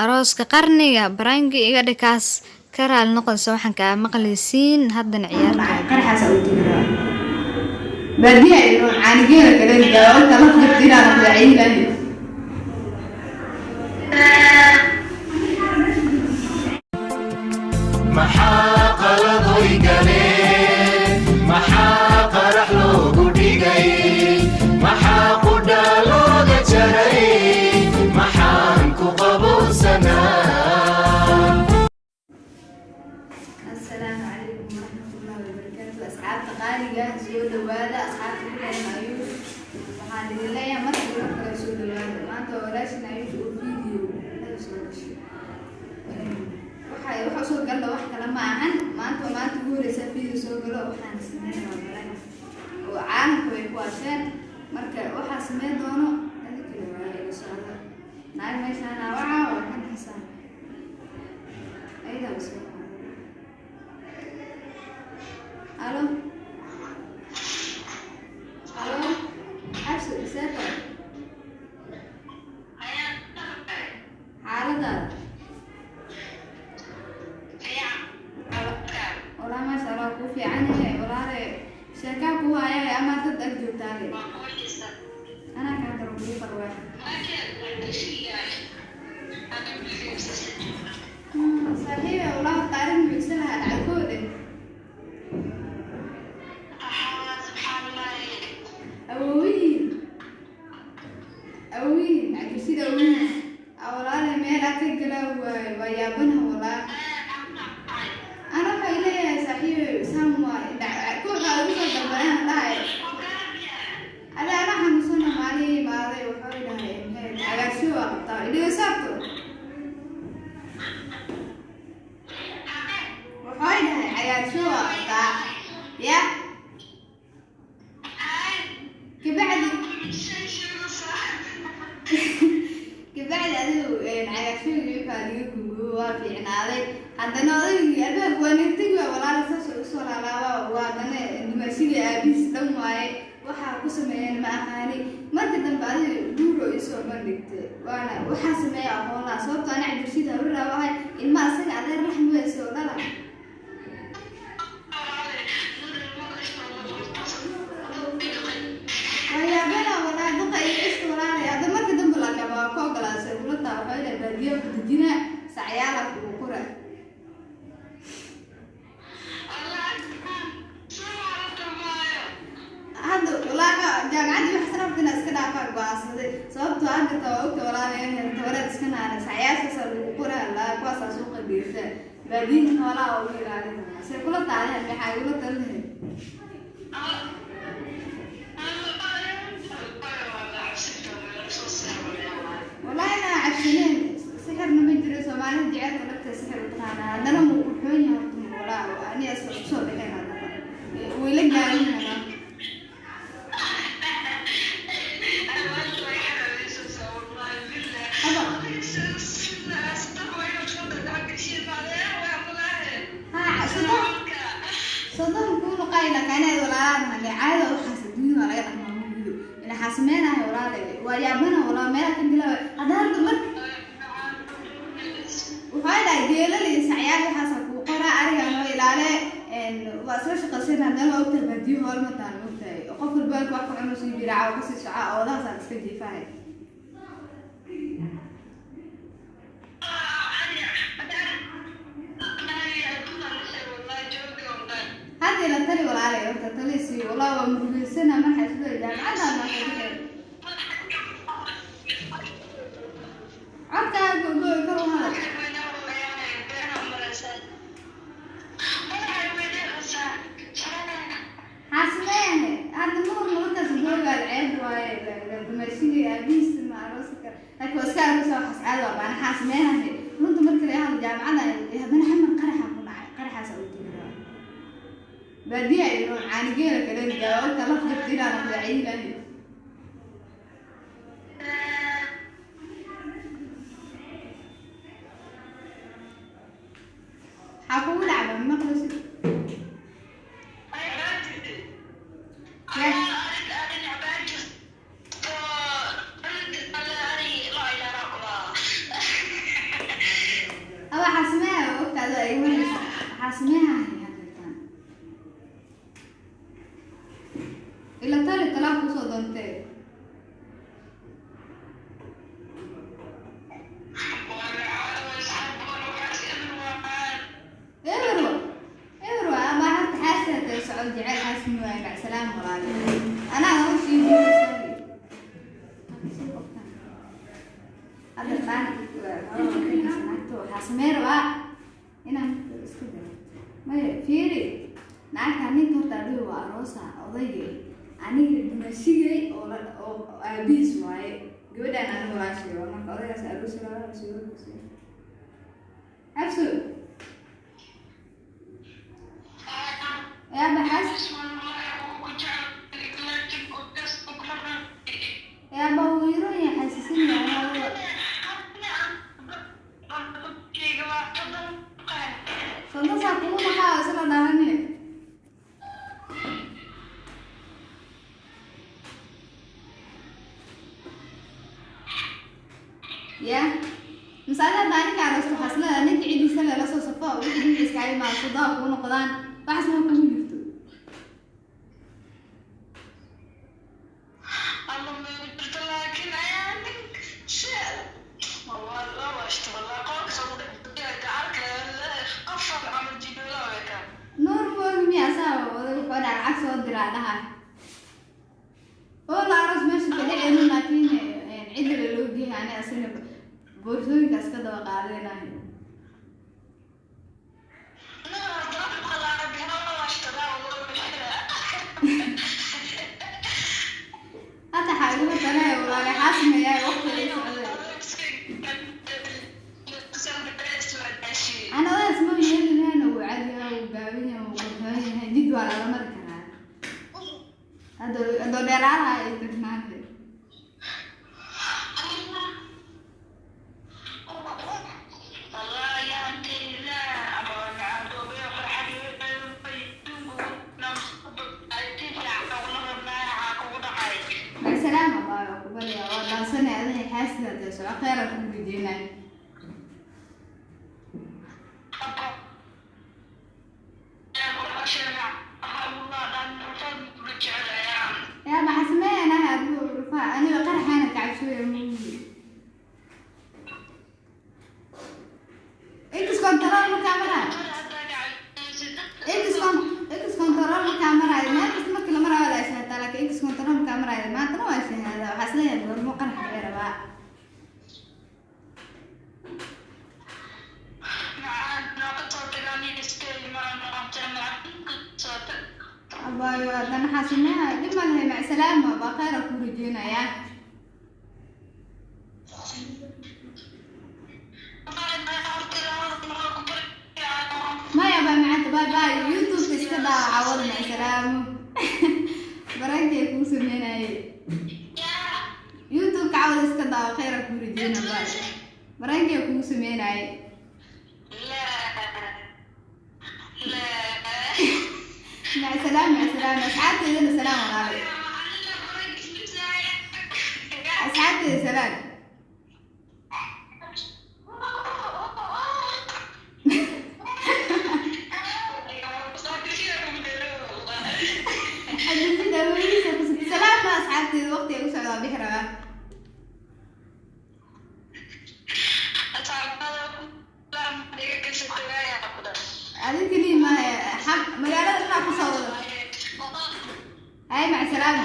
Arooska qarniga barangi iga dhikaas ka raali noqonaysa waxaan kaa maqlaysiin haddana ciyaarta. Qaraxaas u tiraa baadiya iyo caanigeeda kale gaawo kala jirtina la ciilan. Maxaa qaladoy galeen? Maxaa qarax loogu dhigay? Maxaa qudha looga jaray? Maxaan ku qabowsanaa? Asalaamu calaykum waraxmatullaahi wabarakaatu. Asxaabta qaaliga, soo dhawaada. Asxaabta ku xiran Ayuush, waxaan idin leeyahay marka hore kale soo dhawaada. Maanta waa walaashin Ayuush oo video laga soo gashay. Waxa soo galna wax kale ma ahan. Maanta waa maanta ugu horeysa video soo galo. Waxaan sameynaa baran oo caalamka way ku asheen. Marka waxaa sameyn doono adinkana waa ila socda. Naag meeshaan waca waa kan xisaan ayadaa soo qaaday. Alo, alo, Xabsi, seeta xaaladaada? Walaa, maasha Allah, kuu fiican yahay. Walaale, sheekaa kuu hayahay ama dad ag joogtaale anaa kaa daro kuu qarwaa. Saaxiibe, walaa horta arrin mucjisa lahaa dhacalkoode. Awowihiin, awowihiin cabdishida, awowihiin walaale meel aa ka galaa waayo, waa yaabanaha. Walaa ana waxay leeyahay, saaxiibe, saan waay kooxa ugu soo dalbanaan dhahay ada ana xanuunsana. Maalin imaaday wuxuu dhahay, maxay cagaarsho waa qabtaa idhigo saabto. Wuxuu dhahay cagaarsho waa qabtaa ya. Kabacdi adigu cagaarshowgii waxaa liga gugubo, waa fiicnaaday. Haddana odaygii albaabka waa nagtagi waa walaala, saas usoo laalaaba. Waa haddana dumaashigii aabihiis dhan waaye, waxaa ku sameeyeen ma aqaani. Marka dambe adiga guuro isoo bandhigtay, waana waxaa sameeya aqoon laha, sababto ana Cabdirashiid hawriraab ahay, ilma asaga adeer laxmi weyse oo dhala. Waayaabana walaa duqa iyo cishka walaalay. Hadda marka dambe laakiin waa ku ogolaasay kula taa. Waxay dhahay baadiyo ku dejina, sacyaala kugu qura. Hadda walaaqa jaamacaddii waxa sanabkana iska dhaafaa go'aansaday, sababtoo ah jirta waa ogta walaalay tabareed iska naanay sacyaashaasaa lagu qura laa, kuwaasaa suuqa geysa, baadiyaha xoolaha ugu ilaalinaya. See kula taadahan? Maxaa igula talinahay? Wallahi inaan cabsaneen, sixirna ma jiro. Soomaalida jecelka dhabta sixir u taqaanaa. Haddana wuu qurxoon yahay horta walaa, ani asla kusoo bixin haddana wayla gaarin haddana. Ha, 30 kuu noqay lakaanaad walaalaan hale caada. Waxaas adduunyada waa laga dhaqmaa mugido ila xasameenahay walaale. Waa yaabana walaa meela ka gala. Haddana hadda mar waxaa dhahay geelal iyo sacyaal waxaasa kuu qoraa, ariga noo ilaale, waa isla shaqaysan. Haddana waa ogtahay baadiyo hool ma tahan, ogtahay qof walba wax ku cunu sii jiraaca oo kasii soca oodahaasaa iska jiifahay. Hadda ila tali walaale, horta talisi walaa waa murugeysana. Markaa isku jaamacadda maa ka bixin codkaaga goy kor u hadal. Xaasimeene hadda nuur nololkaas googaad ceeb waaye, dumaashigii aabihiis ma aroosi kara, laakiin waa iska aroosa. Waxaas caadi waa baana. Xaasimeenahe runta marka laga hadlo jaamacadda haddana xamar qaraxa ku dhacay, qaraxaas u tiraa baadiya iyo caanigeela kale gaawo kala jirtina la ciilan. Maxaa kugu dhacda? Maqlaysid? Maxaa sameeyahay hadda ila tali talaa kusoo doontee. Eber eber ama horta xaasata socod jecel xaas mooyaane. Macsalaam walaal, anaa hawshii hadda taan naagta waxaa samey rabaa inaan iska daro. Maya, fiiri, naagta ninka horta adiga waa aroosa odaygay, aniga dumashigay oo la oo aabihiis waaye. Gabadhaan aniga walaashay waa marka odaygaas aroosi rabaa. Xabso yaa baxas yaa bawiiro ya xasiisin. Santasaa kugu maxaa isla dhalane. Ya mise adi hadda aninka aroosto waxaa isleedahay ninka cidiisa le lasoo safo, wixii dhinaciis kaa imaado sudaa kugu noqdaan, waxaas ma kugu jirto. Nuur moogi miya asaa oday wuxuu dhaha lacag soo diraa dhaha oo la aroos meesha ka dhaceyno, laakiin cidda loo geeya ani asina boorsooyinkaas ka daba qaadeenayo. Hadda xaa igula talaya walaale? Xaasmeeyaay waqtiga ii socday. Ana odaas ma yeeli lahayna, wuu cad yahay, wuu gaaban yahay, wuu qurxoon yahay, jid waa lala mari karaa. Haddoo haddoo dheeraalaha ay tirnaante. Macsalaama baa ku barya waa dhaansanay adiga xaasida dee soco kheyra kugu rajeynay. Yaa maxaa sameeyanaha adigu rufaa aniga qaraxaana kacabsooya mawgi ex control markaa maraayo, ex control markaa maraayo, meel kasta markii la maraayo waa la shahaadaa, laakiin ex control markaa maraayo maantana waa shahaada. Waxaa isleeyahay goormo qarax dhici rabaa. Abaayo haddana waxaa sameeyaa dhib ma lahay. Macsalaama baa kheyra kuu rajeynayaa. Maya baa macanta, bye bye. YouTube iska daawaca wada. Macsalaamo, barankay kuu sameynayay YouTube kacawada iska daawa. Kheyra kuu rajeyna, bye. Barankay kuu sameynayay. Macsalaam, macsalaam. Asxaabteydana salaam walaale, asxaabteyda salaam. Xajisida weligiisa ku salaam ma asxaabteyda waqti ay u socdaa bixi rabaa. Adin keliya maaha, xab magaalada dhanaa kusoo wada. Hay, macsalaama.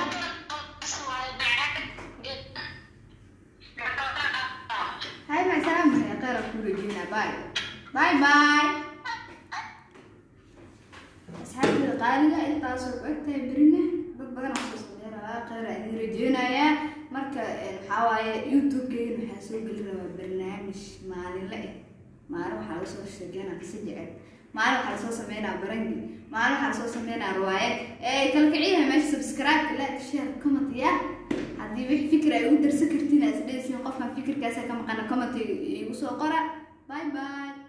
Hay, macsalaama, kheyra kuu rajeynaa. Bye bye bye. Asxaabteyda qaaliga intaasoo ku egtahay. Berina dad badan oo soo socday rabaa, kheyra idin rajeynayaa. Marka waxaa waaye YouTube-keygan waxaa soo geli rabaa barnaamij maalinle ah. Maalin waxaa laga soo sheekeynaa qiso jecel, maalin waxaa lasoo sameynaa barangi, maalin waxaa lasoo sameynaa riwaayad ee kalkiciyaha meesha. Subscribe, like, share, comment. Ya haddii wix fikir ay ugu darsan kartiin, aad isdhehaysiin qofkan fikirkaasa ka maqana, comment iigu soo qora. Bye bye.